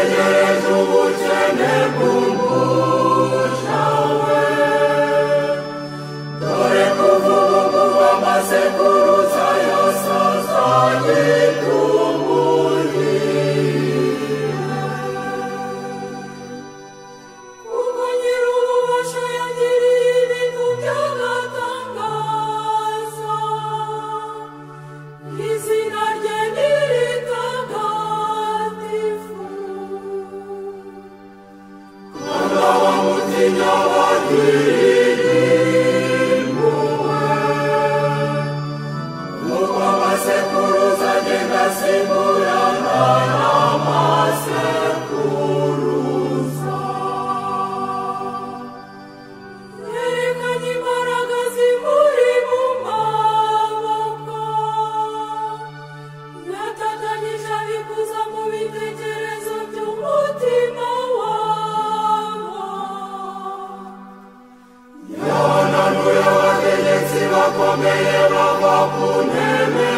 Yitegereje ubukene bw'umuja we, dore kuva ubu kuva amasekuruza yose azanyita umuhire. Kuko Nyir'ububasha yangiriye ibintu by'agatangaza, izina rye ni ritagatifu. Kandi abamutinya bagirira impuhwe, kuko amasekuruza agenda asimburana n'amasekuruza. Yerekanye imbaraga zimuri mu maboko, yatatanyije abikuza mu bitekerezo by'umutima wabo. Yananuye abategetsi bakomeye bava ku ntebe